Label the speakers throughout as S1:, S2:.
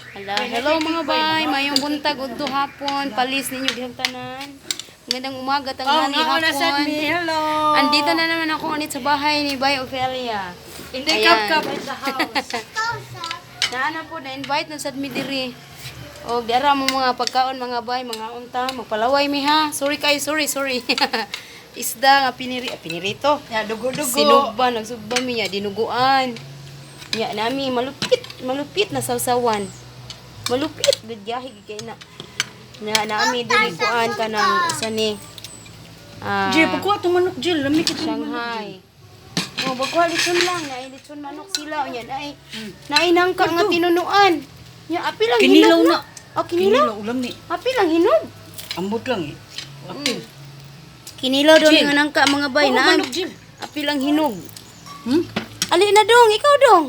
S1: Hala, hello mga bay, mayong buntag udto hapon, palis ninyo dihang tanan. Magandang umaga, tanghali,
S2: Oh, nga, sad
S1: hapon.
S2: me. Hello.
S1: Andito na naman ako ulit sa bahay ni Bay Ophelia.
S2: In the
S1: Ayan.
S2: cup cup in the house.
S1: Naana po, na-invite na sad mi diri. O, diara mo mga pagkaon, mga bay, mga unta, magpalaway mi ha. Sorry kayo, sorry, sorry. Isda nga piniri, ah, pinirito.
S2: Ya, dugo-dugo.
S1: Sinugba, nagsugba mi niya, dinuguan. Nya nami malupit, malupit na sawsawan. Malupit gud gahi gid kay na. Na nami diniguan kanang isa ni ah,
S2: Jill, pagkuha itong manok, Jill. Lami ka itong manok.
S1: Shanghai. Oh, bagwa litson lang, naay litson manok sila unya naay. Naay nangka nga tinunuan. Nya api lang
S2: Kinilaw
S1: hinog
S2: na.
S1: Oh, kinilaw.
S2: Kinilaw, ulam ni.
S1: Api lang hinog.
S2: Ambot lang eh. Apil.
S1: Kinilaw daw
S2: Jill.
S1: nga nangka mga bay
S2: Oh,
S1: na.
S2: manok, Jill.
S1: Api lang hinog.
S2: Hmm?
S1: Ali na dong, ikaw dong.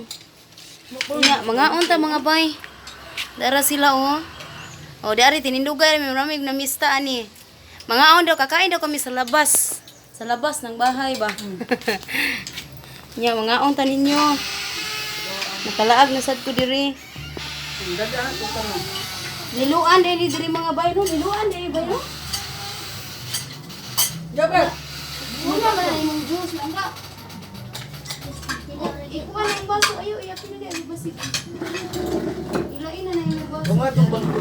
S1: Nya, mga unta mga bay. Dara sila oh. Oh, dari tinindugay may marami na mista ani. Mga on daw kakain daw kami sa labas. Sa labas ng bahay ba. Nya, mga unta ninyo. Nakalaag na sad ko diri.
S2: Dadaan ko ka
S1: Niluan diri diri mga bay no, niluan diri bay no.
S2: Jabel!
S1: Muna ba na imong juice lang ka? Oh, ikuha na yung baso ayo, iyakin na di basig. Ilain na na imong baso.
S2: Bunga itong bangko.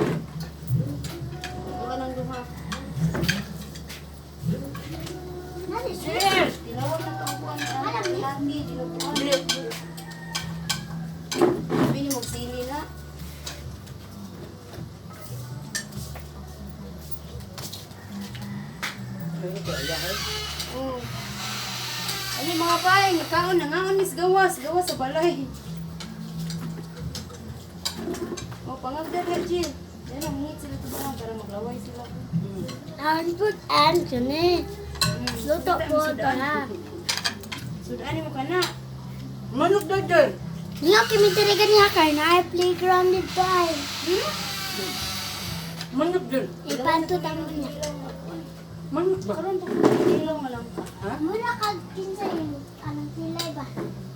S1: Wala nang duha.
S2: Jill!
S1: Dilawag na kaungkuan na laki, dinuguan. Sabi niyo magsili na. Oh. Ano mga pay, nagkaon na ngaon mis gawas, gawas sa balay. Oh, pangagda ka, Jill. Yan ang hit sila tubangan para maglaway sila.
S3: Anput Anthony. Luto po ito ha.
S1: Sudan mo ka na.
S2: Manok daw, Jill.
S3: Niyo kami talaga niya kay na playground dito ay.
S2: Manok, Jill.
S3: Ipanto tamo niya.
S2: Manok ba?
S1: Karon pa ko ilaw nga lang ka.
S3: Mura kag kinsa yung anong kilay ba?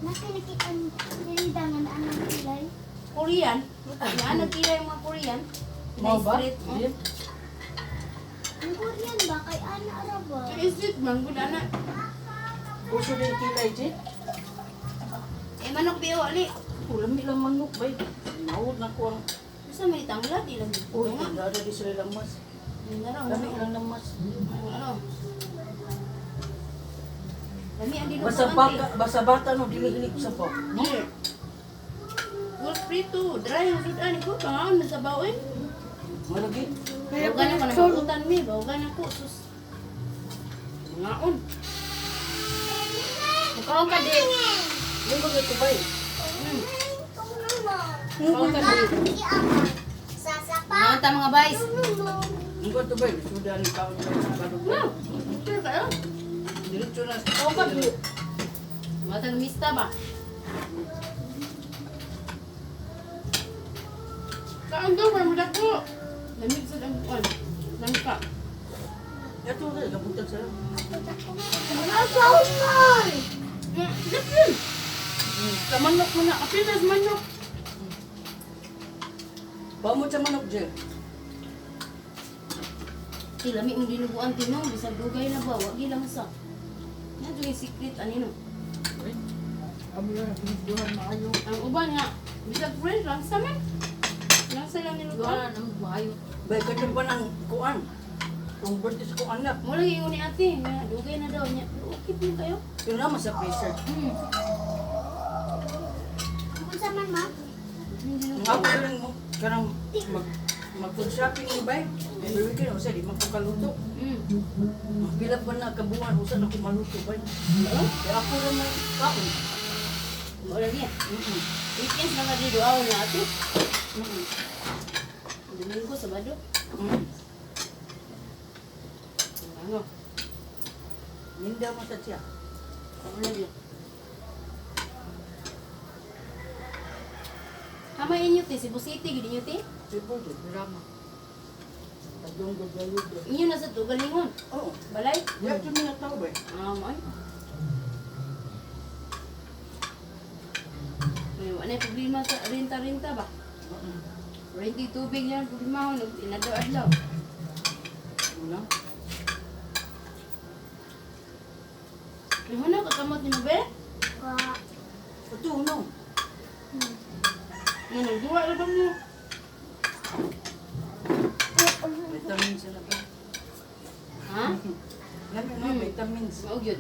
S3: Nakinikita ang nilidangan anong kilay.
S1: Korean. Nga nagkila yung mga Korean.
S2: Mau ba?
S1: Street. Oh.
S2: Jill?
S3: Ang Korean ba kay ana ara ba?
S1: Street man gud ana.
S2: Puso din kilay, Jill.
S1: Eh manok biyo ali.
S2: Ulam lang manok, bay. Mauod na ko ang...
S1: Bisa may tangla di lang.
S2: Uy,
S1: Nga.
S2: dada di sila lamas.
S1: Naraw.
S2: Lami lang lamas.
S1: Ano? Lami ang dinuguan.
S2: Basta baka, basta bata no, dili hilig sa pa. No?
S1: Wolf prito, dry ang sudan ko pangaon na sa baoy.
S2: Malagi.
S1: Bawgan ako na magutan mi, bawgan ako sus. Ngaon. Mukaon ka di.
S2: Yung mga ito bay.
S1: Mukaon ka di.
S3: Sasapa.
S1: Ngaon ta mga bays.
S2: Yung mga ito bay, suda ni kaon bay sa balog.
S1: No. Sure kayo.
S2: Diretso na sa kaon ka.
S1: Matang mista ba? Kaon daw, may mudak ko. Lamig sa dangkuan. Langka.
S2: Ito rin, kabuntag sila.
S3: Salmon.
S1: Lipin! Sa manok mo na. Apil na sa manok.
S2: Pamot sa manok, Jill.
S1: Ti, lami mong dinuguan tinong. Bisag dugay na ba? Wagi lang sa. Yan yung secret anino.
S2: Amo na, pinigduhan maayo.
S1: Ang uban nga. Bisag friend lang sa man. Lang sa lang nilutuan.
S2: Bay, kadyan pa ng kuan. Kung birthday sa kuan anak.
S1: Mo lagi yung ni ate. Nga, dugay na daw niya. Pero okay po kayo.
S2: Pero naman sa freezer.
S3: Unsa man ma?
S1: Yung
S2: Ang
S1: dinuguan.
S2: ako lang mo, kanang mag mag-food shopping ni bay. Every weekend, usa di man ko kaluto. Pila pa na kabuan, usa na ko maluto bay. Kaya ako ra man kaon.
S1: Mo lagi. Weekends na nga dito aw na ate. Domingo, Sabado. Ano?
S2: Ninda mo sa siya.
S1: Ano lagi? Tama inyo te, Cebu City, gid inyo te.
S2: Cebu, di drama. Tagong gagayod.
S1: Inyo na sa Tugalingon.
S2: Oo.
S1: Balay.
S2: Wala jud mga tao bay.
S1: Ah, mo ay. May wala problema sa renta-renta ba? Renti tubig yan, problema ho, inadlaw-adlaw.
S2: Wala.
S1: Ano na, kakamot ni mo be?
S3: Wa.
S2: Ito, no.
S1: Ano, duwa na ba mo?
S2: Vitamins na ba?
S1: Ha?
S2: Lami no, vitamins.
S1: Mao gyud.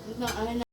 S1: Ito, ano na.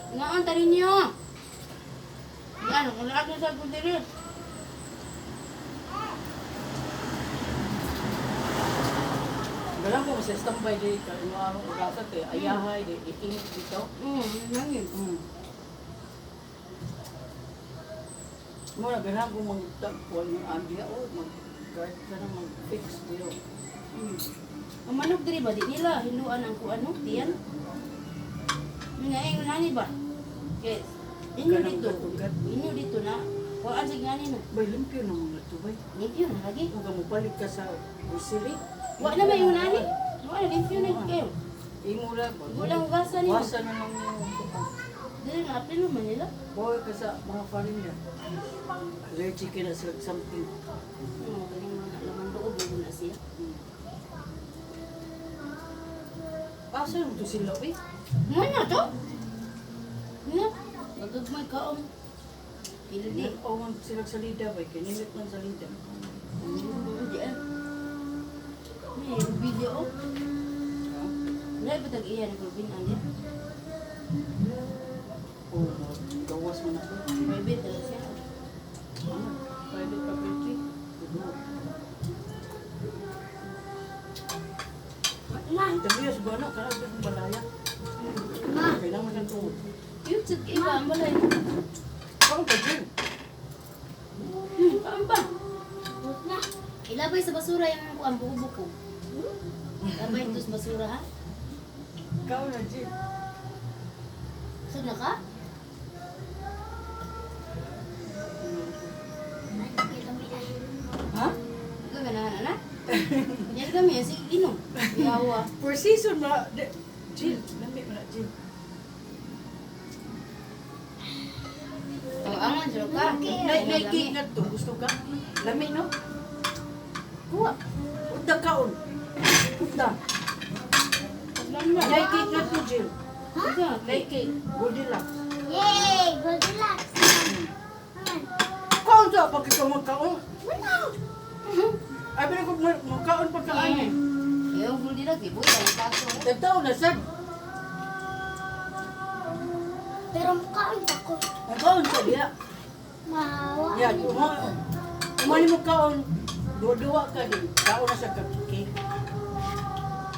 S1: Ngaon ta ninyo? Yan, kung lahat sa kundiri.
S2: Galang ko sa standby di ka imo araw ugasa kay ayahay di iinit dito.
S1: Nangin.
S2: Mo na ganahan ko magtagpuan yung ambi o mag guard ka na mag-fix diyo.
S1: Ang manok diri ba di nila hinuan ang kuan no tiyan. Nga ingon nani ba? Kay inyo
S2: Kanang
S1: dito.
S2: ugat-ugat.
S1: Inyo dito na. Kuan sa ngani na.
S2: Bay limpyo na mga tubay.
S1: Limpyo na lagi.
S2: Kung ka mobalik ka sa grocery,
S1: Wa na ba ingon nani? Wa na limpyo na kayo.
S2: imo ra
S1: Wala hugasan nimo.
S2: Wasa na lang yung
S1: Dili na apil man nila.
S2: Boy ka sa mga foreigner. Allergic ka na sa something.
S1: Galing mga laman loob mo na siya.
S2: Asa mo to sila eh?
S1: Mo na to? Na, nagagmay kaon. Pildi.
S2: Nag-owan sila sa lida bay kay nimit man sa lida.
S1: Hindi ah. May video oh. Wala ba tag-iya ni Ruben ang diya?
S2: O gawas man ako.
S1: Private na siya.
S2: Ah, private property.
S3: Ma.
S2: Tabi sa bana kana sa balaya.
S3: Ma.
S2: Kailangan man tuod.
S1: Cute sa iba ang balay.
S2: Kaon ka, Jill.
S1: Kaon pa.
S3: Abot na.
S1: Ilabay sa basura yung kuan buko-buko. Labay ito sa basura ha.
S2: Kaon na, Jill.
S1: Saan na ka?
S3: Ay, kami ay.
S2: Ha?
S1: Ikaw ganahan anak? Yan kami, sige inom. Yawa.
S2: For season na, Jill, lami mo na, Jill.
S1: Oh, angon sila ka.
S2: Nay, cake na to. Gusto ka? Lami, no? Kuha. Unta kaon. Unta. Nay, cake na to, Jill.
S1: Ha?
S2: Nay, cake. Goldilocks.
S3: Yay! Goldilocks! Aman.
S2: Kaon sa pag ikaw magkaon.
S3: Wala!
S2: Ay, pero kung magkaon pagkain eh.
S1: Yung Goldilocks, iboy, ang kaso.
S2: Tagtao na, sad.
S3: Pero mukhaan ako.
S2: Ang kaon sa diya.
S3: Mahawa.
S2: Ya, umani mo kaon. Duwa-duwa ka din. Kaon na sa cake.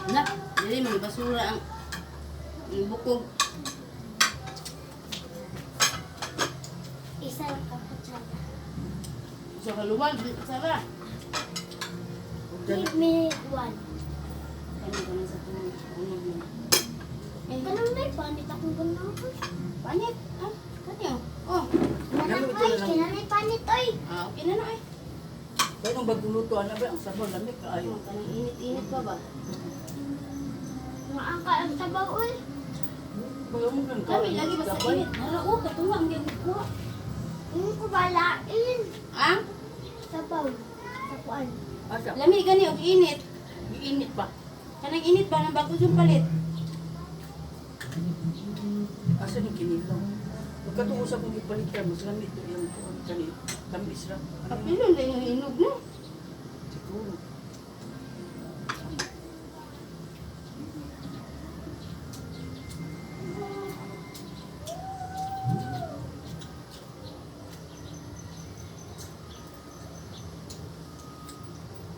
S1: Na, dili man basura ang bukog.
S3: Isa lang ka kutsara.
S1: Sa kaluwag, sara.
S3: Give me one.
S1: Ano ko na sa tulong? Ano mo? Eh,
S3: Ganun na panit akong ganun.
S1: panit. Ah, kanyo. Oh,
S3: Nanang ay, kinanay panit oy.
S1: ah, okay na na eh.
S2: Kaya nung bagong luto, ano ba? Ang sabaw, lamig kaayo.
S1: Oh, kanang init-init pa ba?
S3: Maangka ang sabaw oy.
S2: Bago mo kang kaon.
S1: Kami lagi basta init. Nara, oh, katunga ang gyud ko.
S3: Hindi ko balain.
S1: Ah,
S3: Sabaw. Sa kuan.
S2: Asa?
S1: lami gani og init.
S2: Init pa.
S1: Kanang init ba nang bago yung palit?
S2: Asa ni kinilaw? Pagkatuo sa kong ipalitan, mas lamig to yung kuan kani. Tamis ra. Ano?
S1: Kapilon lang yung inog no.
S2: Siguro.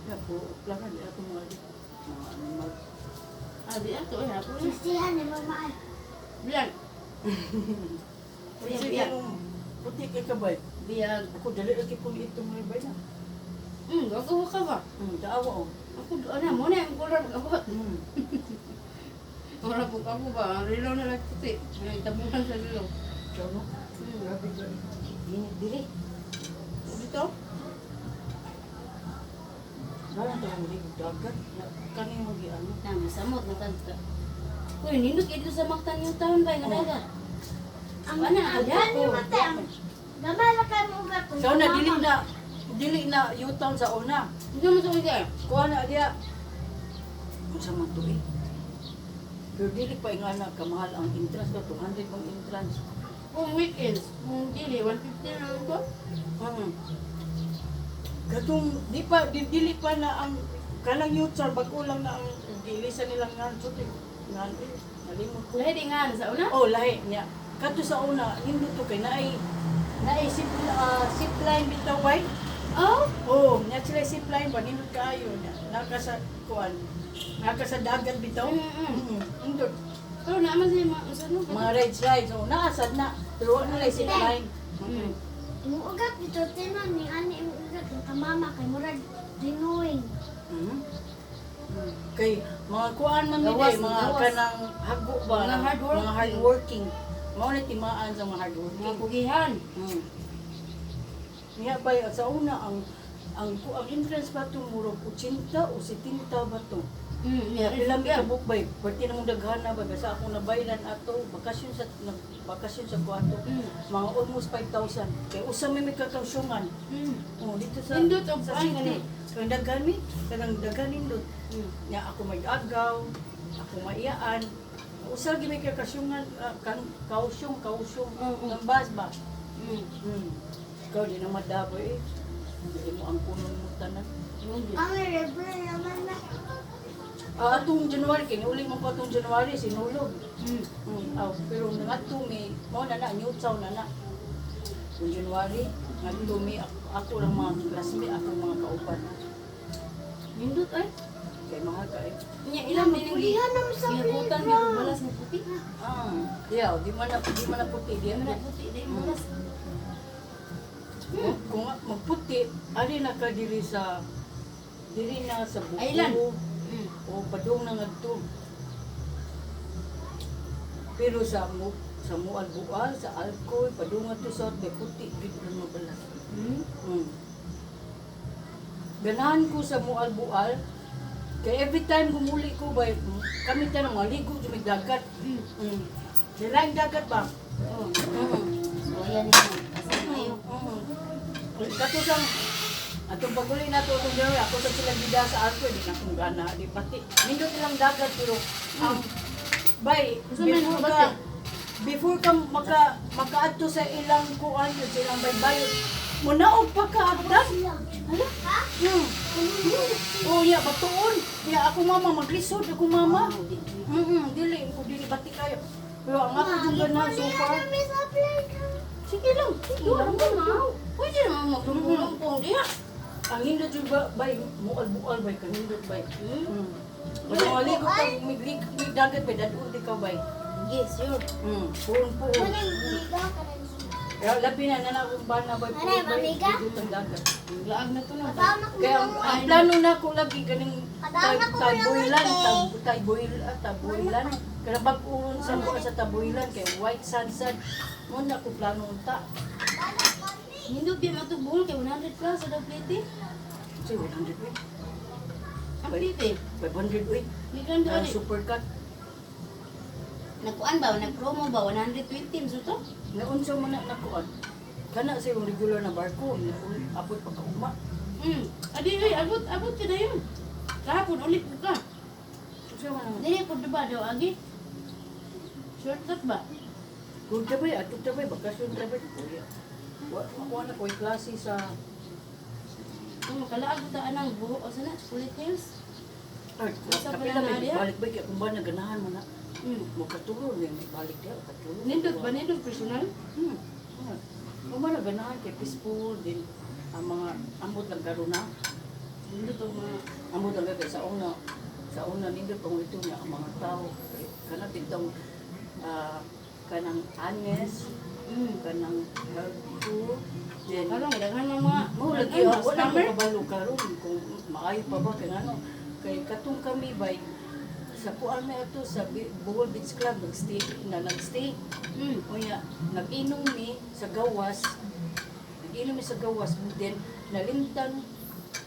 S2: Ya po, plakan di ako mga animal.
S1: Ah, di ato eh ako.
S3: Sisihan ni mama ay.
S1: Bilang. Bilang,
S2: Sige,
S1: bilang.
S2: anong puti kay kabay.
S1: Biyag.
S2: Ako dali lagi kong itong mga bay na.
S1: Gagawa ka ba?
S2: Daawa oh.
S1: Ako doon na, muna yung color abot. Wala po ako ba? Ang rilaw na lang puti. Ay, tabunan sa rilaw.
S2: Ciao no. Grabe grabe. Init diri.
S1: Dito?
S2: Wala ta mo dito dagat. Kani mo gi ano.
S1: Na, masamot na kanta. Uy, nindot kayo dito sa Mactan yung taon ba? Nga dagat.
S3: Ang
S1: Wala,
S3: ang
S1: ada
S3: gani
S1: ko.
S3: mate ang gamay ra kay mo ugat.
S2: Sa una dili na U-town sa una.
S1: Hindi mo sa ulit.
S2: Kuha na diya. Unsa man to eh. Pero dili pa nga na kamahal ang entrance ka 200 bang entrance.
S1: Kung weekends, kung dili, 150 na lang ito.
S2: Katong di pa di, dili pa na ang kanang U-town bag-o lang na ang gilisan nilang ngan so ngan eh, nalimot ko.
S1: Lahi di nga, sa una?
S2: Oh, lahi niya. Kadto sa una, nindot to kay naay zip line bitaw bay.
S1: Oh?
S2: Oh, nya sila zip line ba nindot kaayo niya. Naka sa kuan. Naka sa dagat bitaw. Nindot.
S1: Pero naman siya mga, sa ano?
S2: Mga rides rides. Oh, naasad na. Pero wala na zip line.
S3: Imong ugat dito tinon ni ani imong ugat ang kamama kay murag rinuing.
S2: Kay mga kuan man nila,
S1: Gawas,
S2: eh, mga
S1: gawas.
S2: kanang hago ba,
S1: Mga hardworking.
S2: mga hardworking. Mao na timaan sa mga hardworking.
S1: Mga kugihan.
S2: Niya ba sa una ang entrance pa to murag 80 o 70 ba to?
S1: Yeah.
S2: Ilang ka book bay, pwede na mong daghana ba basta ako nabaylan ato bakasyon sa kuato. Mga almost 5,000. Kay usa may may kakasyungan. Oh, dito sa
S1: Nindot og
S2: sa
S1: kuan
S2: city.
S1: gani.
S2: Kay daghan mi, kanang daghan nindot. Nya ako may agaw, ako maiyaan. Usa gyud may kakasyungan kan kausyong kausyong
S1: Oo.
S2: ng bus ba. Ikaw di na madaboy eh. Hindi mo ang punon mo tanan.
S3: Ang river naman na.
S2: Ah, atong January kay uli mo pa atong January sinulog. Aw, pero ngadto mi mao na na new town na na. Kung January ngadto mi ako lang mga classmate ako mga kauban.
S1: Nindot ay.
S2: Kay mahal ka eh.
S1: Nya ilang din ang
S3: Pulihan naman sa
S1: gihabutan
S3: playground.
S1: gyud balas ng puti.
S2: Ah, diya, di man na puti,
S1: Di
S2: diya
S1: man
S2: na.
S1: na puti, di balas.
S2: Kung magputi, ari na ka diri sa diri na sa buko.
S1: Island.
S2: O padung na ngadto. Pero sa mo sa mual-bual, sa alcohol, padung ngadto sa may puti gid ang mabalas. Ganahan ko sa mual-bual. Kay every time gumuli ko bay kami tanang maligo sa may dagat. Sila ang dagat ba?
S1: Oh. So ayan ito. Asa kayo?
S2: Kato sang atong paguli na to atong January, ako sa sila gida sa Alco, di na kong gana, di pati. Nindot silang dagat pero ang bay
S1: Unsa man
S2: before
S1: ang
S2: ka
S1: bati?
S2: before ka maka makaadto sa ilang kuan yun, sa ilang baybayon, munaog pa ka agdan.
S1: Hala?
S3: Ha?
S2: Oh, ya batuon. Ya ako mama maglisod ako mama.
S1: Oh, di.
S2: Dili ko dili bati kayo. Pero ang ako yung ganahan so far.
S3: Kami sa playground.
S2: Sige lang.
S1: Sige lang na. Pwede naman maglumpong-lumpong diha.
S2: Ang hindot yung ba, bay, mual-bual bay, kanindot bay. Kung maligo ka, miglig, mig dagat bay, dadun di ka bay.
S1: Yes, sure.
S2: Puon-puon.
S3: Wala yung ligaw ka rin siya.
S2: Kaya labi na na akong bana bay,
S3: Ano,
S2: puon bay,
S3: mamiga?
S2: dito ang dagat.
S1: Laag na to na.
S3: Patama ko
S2: Kaya
S3: na
S2: ang plano na ko lagi ganing
S3: Patama ko na
S2: taboylan,
S3: lang,
S2: taboylan. Kaya bag-uron sa buwan sa taboylan, kay white sand sad. Mo na ko plano unta.
S1: Nindot biya matubol kay 100 plus sa daw plate.
S2: Kasi 100 uy,
S1: Ang plate.
S2: 500 uy.
S1: Gikan do
S2: Ang
S1: ani.
S2: super cut.
S1: Nagkuan ba nagpromo ba 120 so to?
S2: Naunsa man na nakuan. Kana sa yung regular na barko, naun apot pagkauma.
S1: Adi ay abot abot ka dayon. Kahapon ulit ko ka.
S2: Unsa man ang
S1: Dili po diba daw agi? Shortcut ba?
S2: Kung tabay, atog tabay, bakasyon tabay. Kuya. Wa makuha na ko'y klase sa
S1: Kung makalaag ta anang buho o sana chocolate hills.
S2: Ay,
S1: Sa
S2: kapila may
S1: Panaria?
S2: balik ba kaya kung ba naganahan mo na makatulog may balik kaya katulog.
S1: Nindot ba nindot personal?
S2: Hmm. Kung ba naganahan kay peaceful din ang mga ambot lang karon na.
S1: Nindot og mga
S2: Ambot lang kay sa una nindot pang ito nga ang mga tao kana bitong kanang honest, kanang helpful, then
S1: Karon daghan ng mga
S2: Mo lagi
S1: daghan,
S2: ah, wala ko
S1: scammer.
S2: kabalo karon kung maayo pa ba kay ngano kay katong kami bay sa kuan na ato sa Bohol Beach Club nagstay na nagstay. Unya nag-inom mi sa gawas. Nag-inom mi sa gawas then nalimtan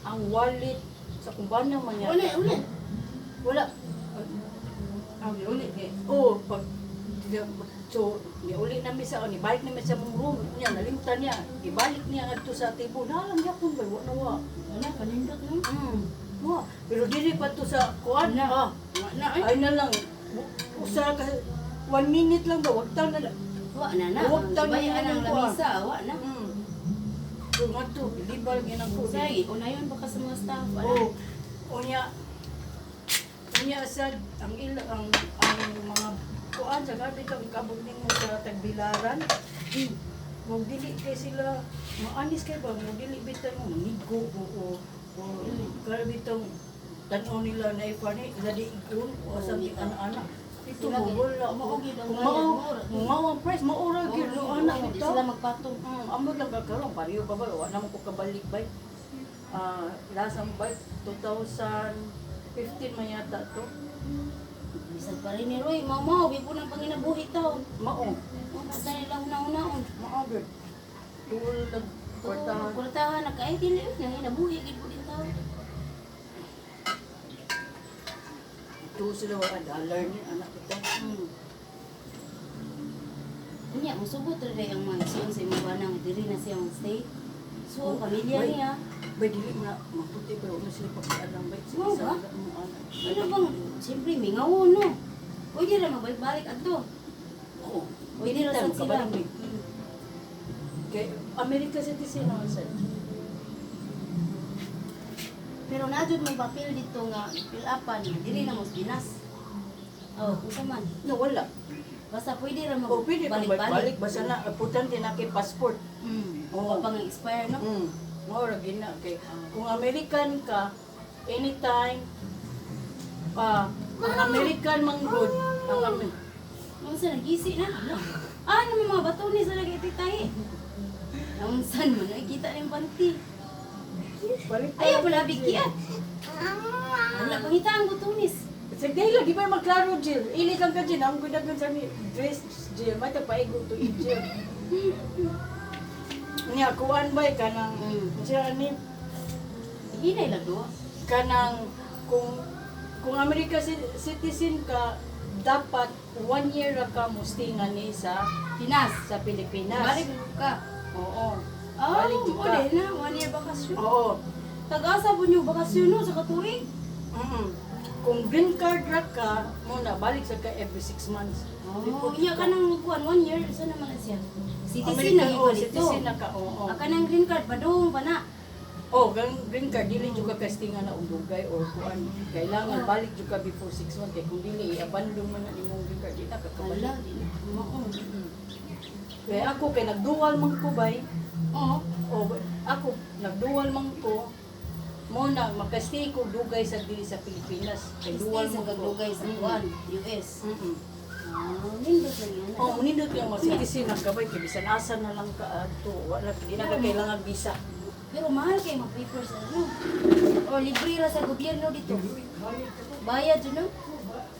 S2: ang wallet sa kumbana man niya.
S1: Uli uli.
S2: Wala.
S1: Ah, uli kay.
S2: Oh, pag so niuli nami sa ni balik nami sa mong room niya nalimtan niya ibalik niya ngadto sa table na lang gyapon bay wa na wa.
S1: Wala kanindot no.
S2: Wa, pero dili pa to sa kuan
S1: Na.
S2: ah.
S1: Wa na ay.
S2: Ay na lang usa ka 1 minute lang ba wag ta na lang.
S1: Wa na na.
S2: Huwag tayo
S1: Bayan ang
S2: ng kuwan.
S1: lamisa, wa na.
S2: So ngadto bilibal gyud ako.
S1: Say, unayon ba ka sa mga staff? Wala.
S2: Oh, unya unya sad ang ila ang mga kuan sa gabi kang kabog nimo sa tagbilaran. Mo dili kay sila maanis kay ba mo dili bitan mo mangigo o kaya bitong tan-aw nila na ifani ila di igon o sa
S1: Oo,
S2: ana-ana ito
S1: Sila
S2: mo
S1: kay-
S2: wala
S1: mao gyud ang
S2: kung
S1: bayad,
S2: mao
S1: mao ra.
S2: kung mao ang price mao ra gyud no ana
S1: Di
S2: bitaw.
S1: sila magpatong.
S2: Amot lang ka karon pareho pa ba wa na mo ko kabalik bay. Ah, last ang bike 2015 man yata to.
S1: Bisan pa rin ni Roy, mao mao bibo ng panginabuhi taon.
S2: Mao,
S1: Mo sa nila una-unaon.
S2: mao gyud. Tuol nag
S1: Kwartahan.
S2: kwartahan.
S1: Kwartahan na kay dili nang inabuhi gid po din taon.
S2: Tuol sila wa dollar ni anak kita.
S1: Unya mosugot ra day ang mga igsoon sa imong bana nga diri na siya mag-stay. So, ang pamilya
S2: Bay.
S1: niya,
S2: Bay dili na maputi ba wala sila pakialam bay. Sige
S1: Mao
S2: sa
S1: ba?
S2: nila mo anak.
S1: ano bang siyempre mingawon no. Pwede ra magbalik-balik adto.
S2: Oo.
S1: Pwede ra
S2: Anytime,
S1: sad sila.
S2: kabalik, bay. Kay America citizen naman sad.
S1: Pero na jud may papel dito nga fill upan, diri na mo sa Pinas. Oh, unsa man.
S2: No wala.
S1: Basta pwede ra
S2: O pwede kang
S1: magbalik-balik.
S2: balik basta na importante na kay passport.
S1: Oo. Wa pa nga expire no.
S2: Mao ra gina kay kung American ka anytime ang American man good ang
S1: Unsa nagisi na? Ah, ano may mga bato ni sa lagi titahi. Naunsan mo, nakikita na yung panty.
S2: Balik
S1: Ayaw pala, bikiat. Wala, pangita ang butunis.
S2: Sa day lang, di ba maklaro, Jill? Ilis lang ka, Jill. Ang gudag sa mi dress, Jill. May tagpaigo to i, Jill. Niya, kuan ba kanang, siya ani,
S1: Hinay lang do.
S2: kanang, kung America citizen ka, dapat one year ra ka mo stay nga ni sa
S1: Pinas.
S2: sa Pilipinas.
S1: Balik ka.
S2: Oo.
S1: Oh,
S2: Balik jud
S1: o
S2: ka.
S1: di na, one year bakasyon.
S2: Oo.
S1: Tag-asa po niyo bakasyon no, sa katuig.
S2: Kung green card ra ka, mo na balik sa ka every 6 months.
S1: Oh,
S2: Report
S1: iya ka nang kuan one year sa naman na siya. Citizen
S2: American,
S1: na
S2: oh,
S1: ikaw dito.
S2: citizen na ka, oo.
S1: Aka nang green card padung pa na.
S2: Oh, gang green card dili jud ka kastingan na og dugay or kuan. Kailangan balik jud ka before 6 months kay kung dili i-abandon man na imong green card, di na ka
S1: Wala
S2: kabalik.
S1: di na. Mao.
S2: Kaya ako kay nagdual man ko bay.
S1: Oo.
S2: O ako nagdual man ko mo na makastay ko dugay sa dili sa Pilipinas. Kay dual
S1: Stay sa
S2: man ko.
S1: kagdugay sa kuan, US. Ah, nindot lang yan.
S2: Oh, munindot yung mga citizen na kabay kay bisan asa na lang ka adto. Wala di na ka kailangan visa.
S1: Pero mahal kay mga papers ano. O libre ra sa gobyerno dito. Bayad jud no?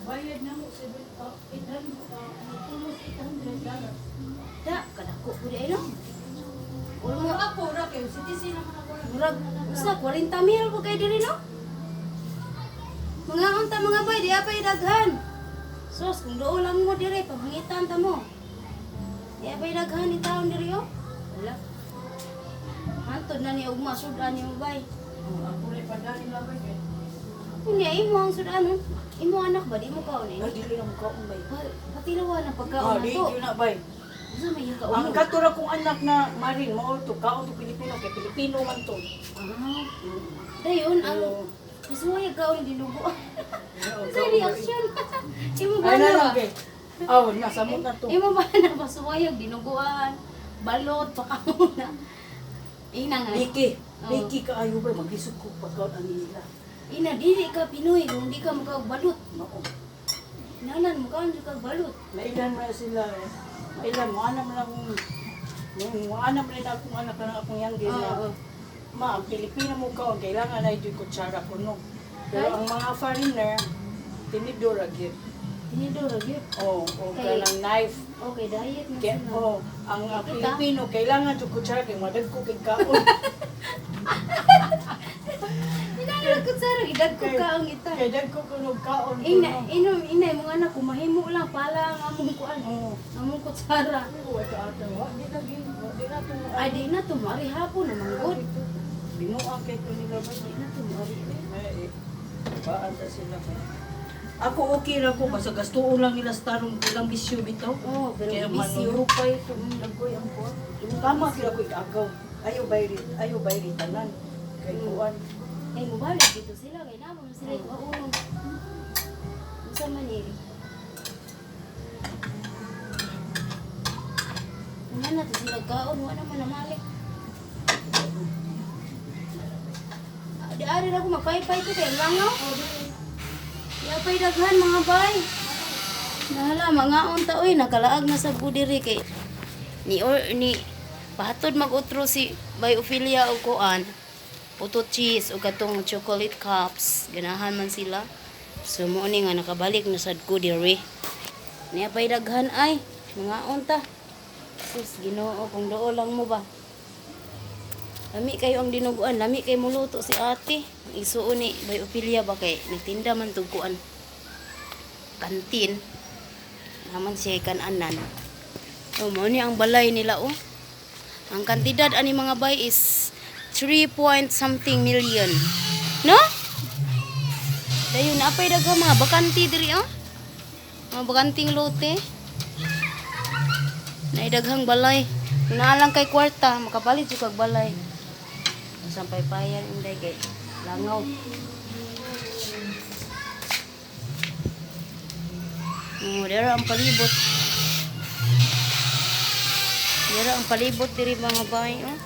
S2: Bayad na mo 800, almost $800.
S1: Da, kadako pud ay no.
S2: Pero ako ra kay citizen naman ako.
S1: Murag usa 40 mil po kay diri no? Mga unta mga bay, di apay daghan. Sus, kung doon lang mo diri, pamangitan ta mo. Di apay daghan ni taon diri oh. Wala. Hantod na ni ugma sudan ni mo bay.
S2: Oh, ako ra padani la bay kay.
S1: Kunya imo ang sudanon. Imo anak ba di mo kaon
S2: Ay,
S1: eh.
S2: dili na mo kaon bay.
S1: Patilawa na pagkaon
S2: Ah,
S1: na
S2: di
S1: to.
S2: yun na bay.
S1: Unsa may iyang kaon?
S2: Ang katura kong anak na Marin mao to kaon to Pilipino kay Pilipino man to.
S1: Ah. Dayon ang Masuway kaon dinugo. Sa reaction. Imo ba
S2: Ay
S1: na
S2: na
S1: ba?
S2: lang kay. Aw, nasa mo na to.
S1: Imo ba na masuwayag dinuguan? Balot pakaon na. Ina nga.
S2: Liki,
S1: Oo.
S2: liki kaayo bay maglisod ko pagkaon ani nila.
S1: Ina dili ka Pinoy kung di ka makaog balot.
S2: Mao.
S1: Nanan mukaon jud kag balot.
S2: Mailan man sila. Eh. Mailan mo anam lang mo anam rin akong anak na akong youngest na.
S1: Oo.
S2: Ma, ang Pilipino mo kaon kailangan ay jud kutsara kuno. Pero
S1: Ay.
S2: ang mga foreigner tinidor ra gyud.
S1: Tinidor ra gyud.
S2: Oh, o
S1: Kay-
S2: kanang knife.
S1: Okay, diet na
S2: Kaya,
S1: sila.
S2: oh, ang
S1: Kita.
S2: Pilipino kailangan jud kutsara kay madagko kay kaon.
S1: Inang kutsara gidagko kaon ita.
S2: Kay dagko kuno kaon.
S1: Ina,
S2: kuno.
S1: ino, ina, mga anak ko, mahimo lang pala ang among kuan.
S2: Oh.
S1: Among kutsara.
S2: Wa ka ato, wa di na gyud, wa di na to.
S1: Ay, di na to, mari hapon naman god.
S2: Binuang kay to nila ba?
S1: Di na to, mari.
S2: Ay, eh, baan ta sila ba? Ako okay ra ko basta gastuon lang nila sa tarong ilang bisyo bitaw.
S1: Oh, pero
S2: Kaya
S1: bisyo.
S2: manulupay ito, nagkoy ang kuwan. Tama kira ko ikagaw. Ayaw bayri, ayaw bayri tanan. Kay kuwan.
S1: Kay mobalik dito sila, kay namo man sila ikuha. Unsa man ni? Una na to sila kaon, wa naman namalik. Di ari ra ko magpaypay ko kay langaw. Yapay daghan mga bay. Nahala mga unta oy nakalaag na sa budiri kay ni or ni pahatod mag-utro si Bay Ophelia og kuan. Puto cheese o katong chocolate cups. Ganahan man sila. So mo ni nga nakabalik na sad ko diri. Niya pay daghan ay mga unta. Sus, Ginoo kung doo lang mo ba. Lami kayo ang dinuguan, lami kay muluto si ate. Isuon ni Bay Ophelia ba kay nagtinda man tug kuan. Kantin. Naman siya kananan. Oh, mao ni ang balay nila oh. Ang kantidad ani mga bay is 3 point something million. No? Dayon apay daghan mga bakante diri oh. Mga bakanting lote. Naidaghang balay. Naalang kay kwarta, makapalit jud kag balay. Sampay payan inday kay langaw. Oh, dira ang palibot. Dira ang palibot diri mga bay. Oh.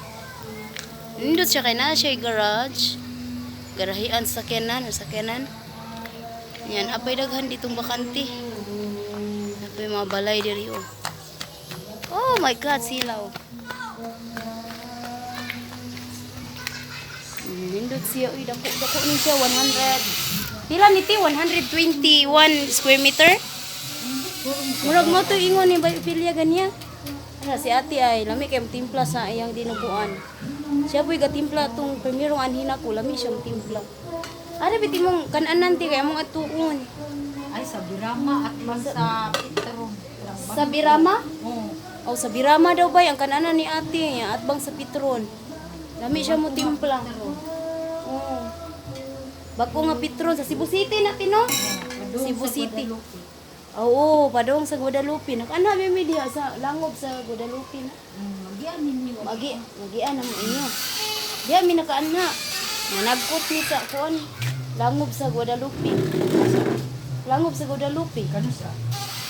S1: Nindot siya kay na siya garage. Garahian sa sakyanan, o sakyanan. Yan, apay daghan ditong bakante. Apay mga balay diri oh. Oh my God, silaw. Nindot siya. Uy, dako, dako ni siya. 100. Pila ni ti? 121 square meter? Murag mo to ingon ni Bay Ophelia ganyan. Ano, si ate ay lami kay timpla sa iyang dinuguan. Siya po'y gatimpla tong primerong anhin ako, lami siyang timpla. Ano biti mong kananan ti kay among atuon?
S2: Ay, sa Birama at man sa Petro.
S1: Sa Birama?
S2: Oo.
S1: Oh, sa Birama daw bay ang kananan ni ate, at bang sa Petron. Lami siya mo timpla. Oo. Bago nga Petron sa Cebu City na tino. Cebu City. Oo, padong sa Guadalupe. Nakana mi diha sa langob sa Guadalupe na.
S2: Magian ninyo.
S1: Magi, magian ang inyo. Diha mi nakaana. Nanagkot ni sa kuan langob sa Guadalupe. Langob sa Guadalupe.
S2: Kano sa?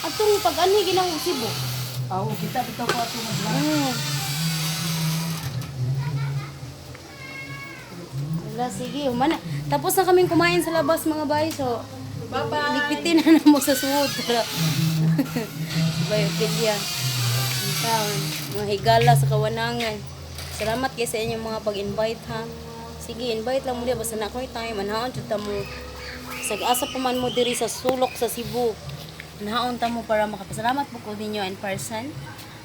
S1: Atong pag-anhi ginang Cebu.
S2: Oo, kita bitaw ko ato magla.
S1: Wala, sige, humana. Tapos na kaming kumain sa labas mga bay, so
S2: Bye-bye.
S1: ligpitin na na mo sa suod. Tara. Bay, Ophelia. Ang taon, mga higala sa kawanangan. Salamat kay sa inyong mga pag-invite ha. Sige, invite lang mo diya basta na ako'y time. Anhaon jud ta mo. Sag-asa pa man mo diri sa sulok sa Cebu. Anhaon ta mo para makapasalamat po ko ninyo in person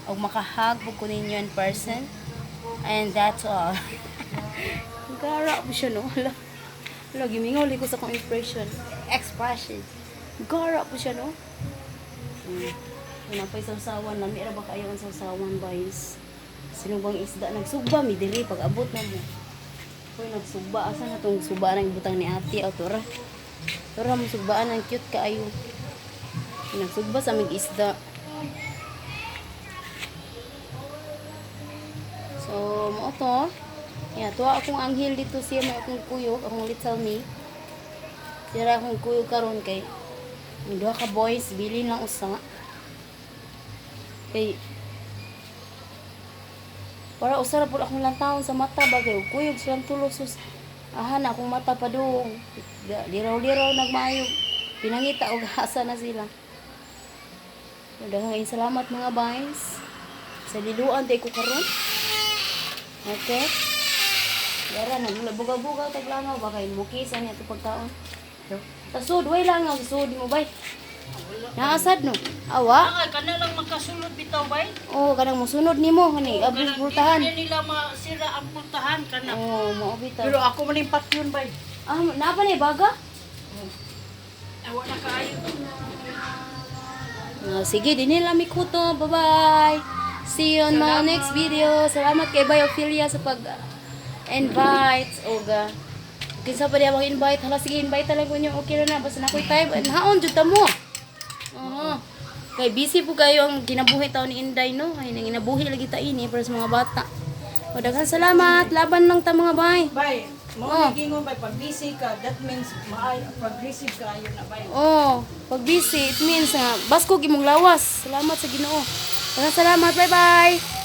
S1: o makahag po ko ninyo in person. And that's all. Gara po siya, no? Hala. Hala, gimingaw ko sa akong impression. Expression. Gara po siya, no? Wala pa'y sausawan. Lami ra ba kayo ang sausawan, guys? Sino bang isda? Nagsugba, mi diri pag abot na mo. Uy, nagsugba. Asa na tong suba ng butang ni ate? O, tura. Tura mo sugbaan. Ang cute kaayo. Nagsugba sa mig isda. So, mo to. Yeah, tuwa akong anghel dito siya may akong kuyog, akong little me. Sira akong kuyog karon kay ang duha ka boys bilin lang usa. Kay para usa ra pud akong lantawon sa mata bagay ug kuyog silang tulo sus. Aha na akong mata pa dong. Liraw-liraw nagmaayo. Pinangita og asa na sila. Daghang salamat mga boys. Sa liluan tay ko karon. Okay. Yara na buga-buga tag langaw ba kay mukisa niya to pagkaon. Sa sud way langaw sa sud mo bay. Naasad no. Awa.
S2: Nga, kana lang makasulod bitaw bay.
S1: Oh, kanang mosunod nimo kani abis pultahan.
S2: Dili nila masira ang pultahan kana.
S1: Oh, mao bitaw.
S2: Pero ako man yung patyon bay.
S1: Ah, naa pa ni baga?
S2: Awa na kaayo.
S1: Ah, sige, dinhi lang mi kuto. Bye-bye. See you on my next video. Salamat kay Bay Ophelia sa pag invite oga. Kinsa pa diya mag-invite? Hala sige, invite lang ko niyo. Okay ra na basta na ako'y time. Naon jud ta mo. Oo. Kay busy po kayo ang kinabuhi taon ni Inday no. Ay nang inabuhi lagi ta ini para sa mga bata. O daghan salamat. Laban lang ta mga bay.
S2: Bay, mo
S1: Oh.
S2: oh. gingon bay pag busy ka, that means maay progressive ka ayo na bay.
S1: Oh, pag busy, it means nga baskog imong lawas. Salamat sa Ginoo. Daghang salamat. Bye-bye.